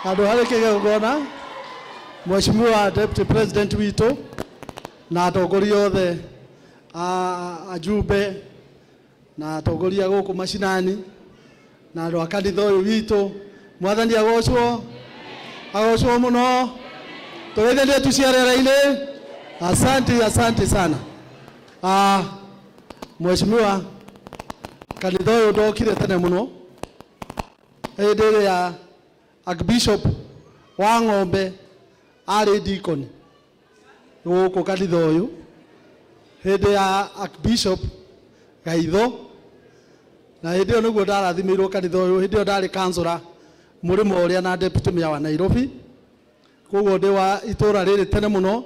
Handũ harĩ kĩgongona, Mheshimiwa Deputy President witũ na atongoria othe a ajumbe na atongoria gũkũ macinani na andũ a kanitha ũyũ witũ, Mwathani agocwo, agocwo mũno. Tũgeithanie tu cia rĩera-inĩ. Asante, asante sana. Ah, Mheshimiwa, kanitha ũyũ ndokire tene mũno hĩndĩ ĩrĩa Archbishop wa Ng'ombe arĩ deacon gũkũ kanitha ũyũ, hĩndĩ ya Archbishop Gaitho, na hĩndĩ ĩyo nĩguo ndarathimĩirwo kanitha ũyũ. Hĩndĩ ĩyo ndarĩ councillor mũrĩmo ũrĩa na deputy mayor wa Nairobi, koguo ndĩ wa itũra rĩrĩ tene mũno.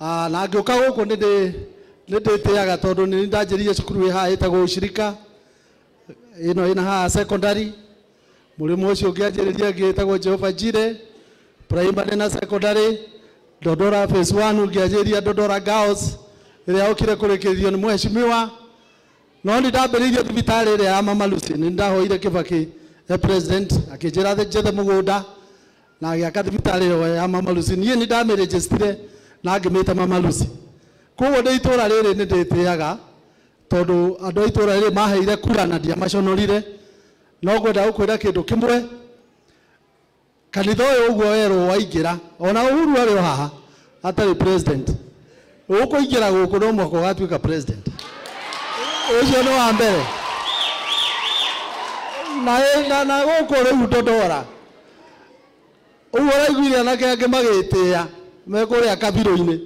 Ah, na ngĩũka gũkũ nĩ ndĩtĩaga tondũ nĩ ndanjĩrire cukuru ĩ haha ĩtagwo Ushirika ĩno ĩna haha secondary, mũrĩmo ũcio ũngĩanjĩrĩria ĩngĩ ĩtagwo Jehova Jireh primary na secondary, Dodora phase 1 ngĩanjĩrĩria Dodora Girls ĩrĩa yokire kũrĩkĩrĩrio nĩ mheshimiwa. No nĩ ndambĩrĩirie thibitarĩ ĩrĩa ya Mama Lucy, nĩ ndahoire Kibaki e president akĩnjĩra njethe mũgũnda na agĩaka thibitarĩ ĩyo ya Mama Lucy. Niĩ nĩ ndamĩrĩnjĩstire na ngĩmĩta Mama Lucy. Koguo ndĩ itũra rĩrĩ nĩ ndĩtĩaga tondũ andũ a itũra rĩrĩ maheire kura na ndiamaconorire. No ngwenda gũkwĩra kĩndũ kĩmwe, kanitha ũyũ ũguo werwo waingĩra, ona Uhuru arĩ o haha atarĩ president, ũkũingĩra gũkũ no mũhaka ũgatuĩka president. Ũcio nĩ wa mbere. Na gũkũ rĩu Dodora ũguo ũraiguire anake angĩ magĩtĩĩa me kũrĩa kabirũ-inĩ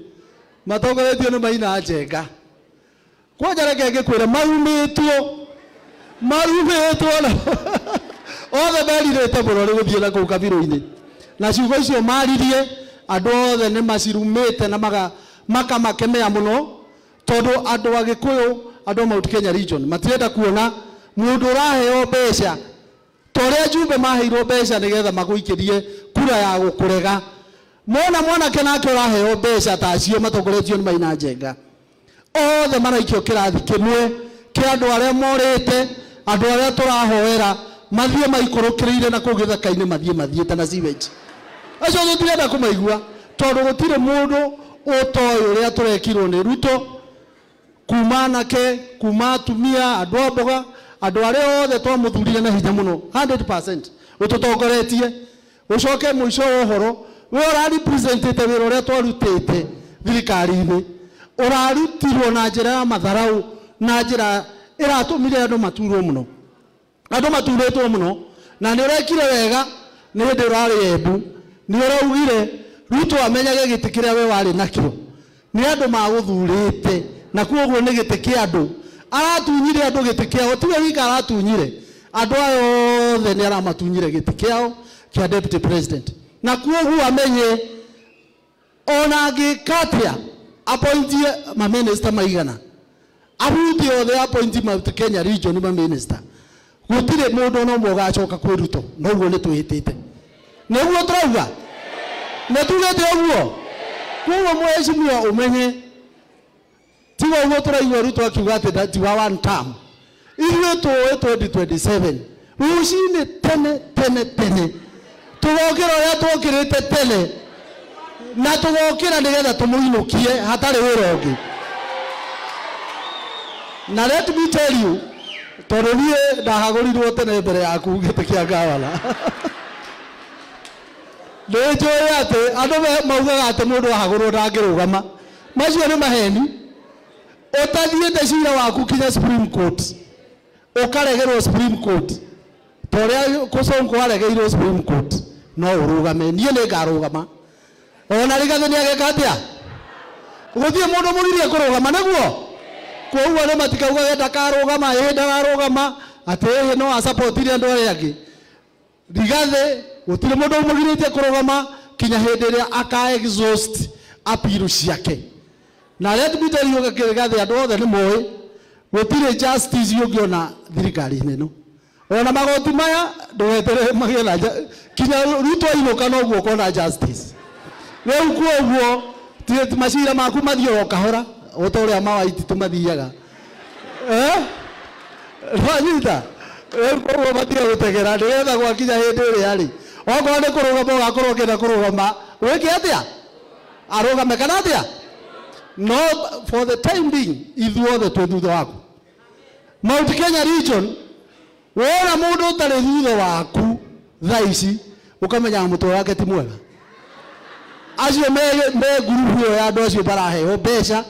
matongoretio nĩ Maina Njenga. Kwanja reke ngĩkwĩre marumĩtwo, marumĩtwo na othe merirĩte mũno nĩ gũthiĩ na kũu kabirũ-inĩ, na ciugo icio maririe andũ othe nĩ macirumĩte na makamakemea mũno, tondũ andũ a Gĩkũyũ, andũ a Mount Kenya region matirenda kuona mũndũ ũraheo mbeca ta ũrĩa Njumbe maheirwo mbeca nĩgetha magũikĩrie kura ya gũkũrega. Mona mwanake nake ũraheo mbeca ta acio matongoretio nĩ Maina Njenga, othe maraikio kĩrathi kĩmwe kĩa andũ arĩa morĩte, andũ arĩa tũrahoera mathiĩ maikũrũkĩrĩire na kũu gĩthaka-inĩ, mathiĩ mathiĩte na sewage. Acio tũtirenda kũmaigua tondũ gũtirĩ mũndũ ũtoĩ ũrĩa tũrekirwo nĩ Ruto, kuma anake, kuma atumia, andũ a mboga, andũ arĩa othe twamũthurire na hinya mũno 100% ũtũtongoretie. Ũcoke mũico wa ũhoro we ũrarepresentĩte wĩra ũrĩa twarutĩte thirikari-inĩ, ũrarutirwo na njĩra ya matharau, na njĩra ĩratũmire andũ maturwo mũno, andũ maturĩtwo mũno. Na nĩ ũrekire wega nĩ hĩndĩ ũrarĩ Embu, nĩ ũraugire Ruto amenyage gĩtĩ kĩrĩa we warĩ nakĩo nĩ andũ magũthurĩte, na koguo nĩ gĩtĩ kĩa andũ. Aratunyire andũ gĩtĩ kĩao, tiwe wika aratunyire, andũ aya othe nĩ aramatunyire gĩtĩ kĩao kĩa deputy president, na koguo amenye ona angĩka atĩa, appointie maminista maigana, ahutie othe, appointi Mount Kenya region maminista, gũtirĩ mũndũ ona ũmwe ũgacoka kwĩ Ruto. Noguo nĩ twĩhĩtĩte, nĩguo tũrauga, nĩ tugĩte ũguo. Koguo mheshimiwa ũmenye tiga ũguo tũraigua Ruto akiuga atĩ ti wa one term, ithuĩ tũĩ 2027 rũcinĩ tene tene tene tũgokĩra ũrĩa twokĩrĩte tene, na tũgokĩra nĩgetha tũmũinũkie hatarĩ wĩra ũngĩ. Na let me tell you, tondũ niĩ ndahagũrirwo tene mbere yaku gĩtĩ kĩa gavana, nĩ njũĩ atĩ andũ maugaga atĩ mũndũ ahagũrwo ndangĩrũgama. Macio nĩ maheni. Ũtathiĩte cira waku kinya Supreme Court, ũkaregerwo Supreme Court ta ũrĩa Sonko aregeirwo Supreme Court, no ũrũgame. Niĩ nĩ ngarũgama, ona Rigathĩ nĩ ageka atĩa, gũtirĩ mũndũ mũgirie kũrũgama. Nĩguo koguo andũ matikaugage ndakarũgama, ĩ ndararũgama atĩ ĩhĩ no acapotire andũ arĩa angĩ. Rigathĩ gũtirĩ mũndũ ũmũgirĩtie kũrũgama kinya hĩndĩ ĩrĩa aka exhaust appeal ciake. Na let me tell you, Rigathĩ, andũ othe nĩ moĩ gũtirĩ justice ũngĩona thirikari-inĩ ĩno, ona magoti maya ndũgeterere magĩe na kinya Ruto ainũka noguo ũkona justice. Rĩu kuoguo macira maku mathiĩ o kahora o ta ũrĩa mawaiti tũmathiaga, eh nwanyita. Rĩu koguo matige gũtegera nĩgetha gwakinya hĩndĩ ĩrĩa rĩ Okorwo nĩ kũrũgama ũgakorwo ũkĩenda kũrũgama, wĩke atĩa? Arũgame kana atĩa? No for the time being ithuothe twĩ thutha waku. Mount Kenya region, wona mũndũ ũtarĩ thutha waku thaa ici, ũkamenya mũtwe wake ti mwega. Acio me ngurubu ĩyo ya andũ acio maraheo mbeca,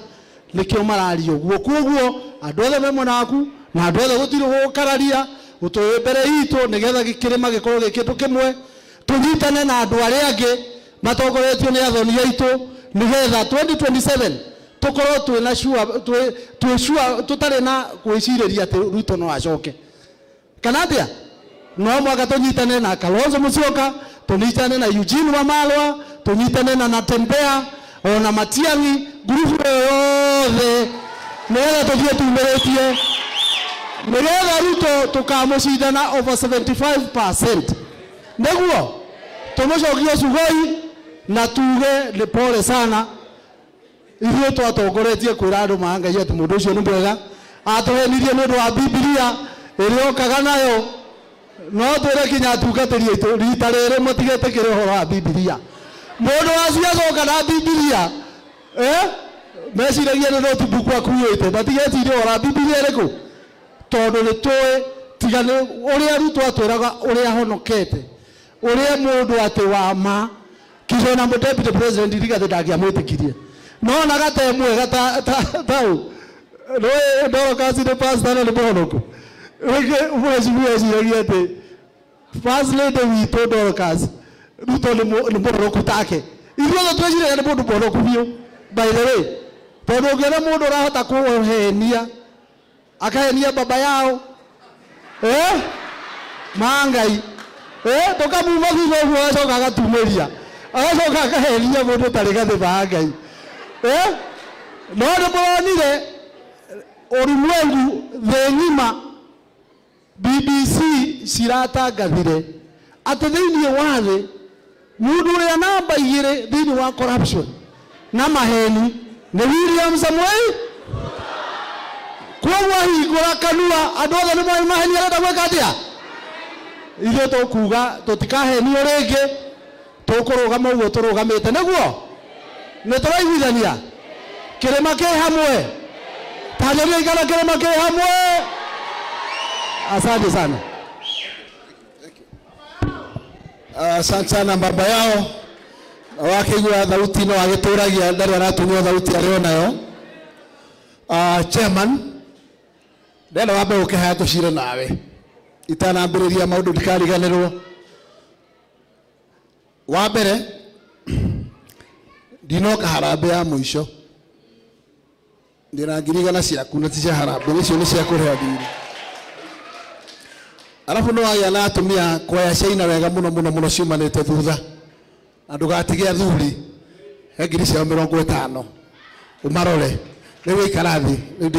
nĩkĩo mararia ũguo. Koguo andũ othe me mwena waku na andũ othe gũtirĩ gũkararia gũtũĩ mbere itũ, nĩgetha kĩrĩma gĩkorwo gĩ kĩndũ kĩmwe, tũnyitane na andũ arĩa angĩ matongoretio nĩ athoni aitũ, nĩgetha 2027 tũkorwo twĩna sure, twĩ sure, tũtarĩ na gwĩcirĩria atĩ Ruto no acoke kana atĩa. No mwaka tũnyitane na Kalonzo Musyoka, tũnyitane na Eugene Wamalwa, tũnyitane na Natembeya ona Matiang'i, ngurubu ĩyo yothe, nĩgetha tũthiĩ tumĩrĩtie, nĩgetha Ruto tũkamũcindana over 75%, nĩguo tũmũcokie Sugoi na tuge nĩ pole sana. Ithuĩ twatongoretie kwĩra andũ ma Ngai atĩ mũndũ ũcio nĩ mwega, atũhenirie nĩ ũndũ wa Bibilia ĩrĩa okaga nayo. No twĩre kinya atungatĩri aitũ rita rĩrĩ mũtigetĩkĩre ũhoro wa Bibilia. Mũndũ wacio acoka na Bibilia, meciragia nĩ notebook akuĩte, matigecirie ũhoro wa Bibilia ĩrĩkũ, tondũ nĩ tũĩ tiga nĩ ũrĩa Ruto atwĩraga ũrĩa ahonokete, ũrĩa mũndũ atĩ wa ma kinya ona deputy president Rigathi ndangĩamwĩtĩkirie, no ona gate mwega ta ta tau nĩ Dorcas nĩ pastor na nĩ mũhonoku. Rĩngĩ mheshimiwa eciragia atĩ first lady witũ Dorcas Ruto nĩ mũhonoku take. Ithuothe tweciragia nĩ mũndũ mũhonoku biũ, by the way, tondũ ũngĩona mũndũ ũrahota kũhenia, akahenia baba yao, ma Ngai, tũkamuma thutha ũguo, agacoka agatumĩria, agacoka akahenia mũndũ ũtarĩ gathĩ ma Ngai, No nĩ mũronire ulimwengu, thĩ ng'ima, BBC ciratangathire atĩ thĩinĩ wa thĩ mũndũ ũrĩa namba 2 thĩinĩ wa corruption na maheni nĩ William Samoei. Koguo ahingũra kanua, andũ othe nĩ moĩ maheni arenda gwĩka atĩa. Ithuĩ tũkuga tũtikahenio rĩngĩ, tũkũrũgama ũguo tũrũgamĩte, nĩguo nĩ tũraiguithania kĩrĩma kĩ hamwe. Tanjania ikana kĩrĩma kĩ hamwe. Asante sana. Asante sana baba yao. Wakĩigua thauti no agĩtũragia, ndarĩ aratunywo thauti arĩ o nayo. Chairman, ndenda wambe ũke haha tũcire nawe itanambĩrĩria maũndũ, ndikariganĩrwo. Wa mbere, ndinoka harambĩ ya mũico, ndĩna 100,000 ciaku, na ti cia harambĩ, nĩcio nĩ cia kũrĩha thirĩ. Arabu nĩ wagĩa na atumia kwaya ciaina wega mũno mũno mũno ciumanĩte thutha, na ndũgatige athuri, he 50,000 ciao ũmarore. Rĩu ikara thĩ rĩu.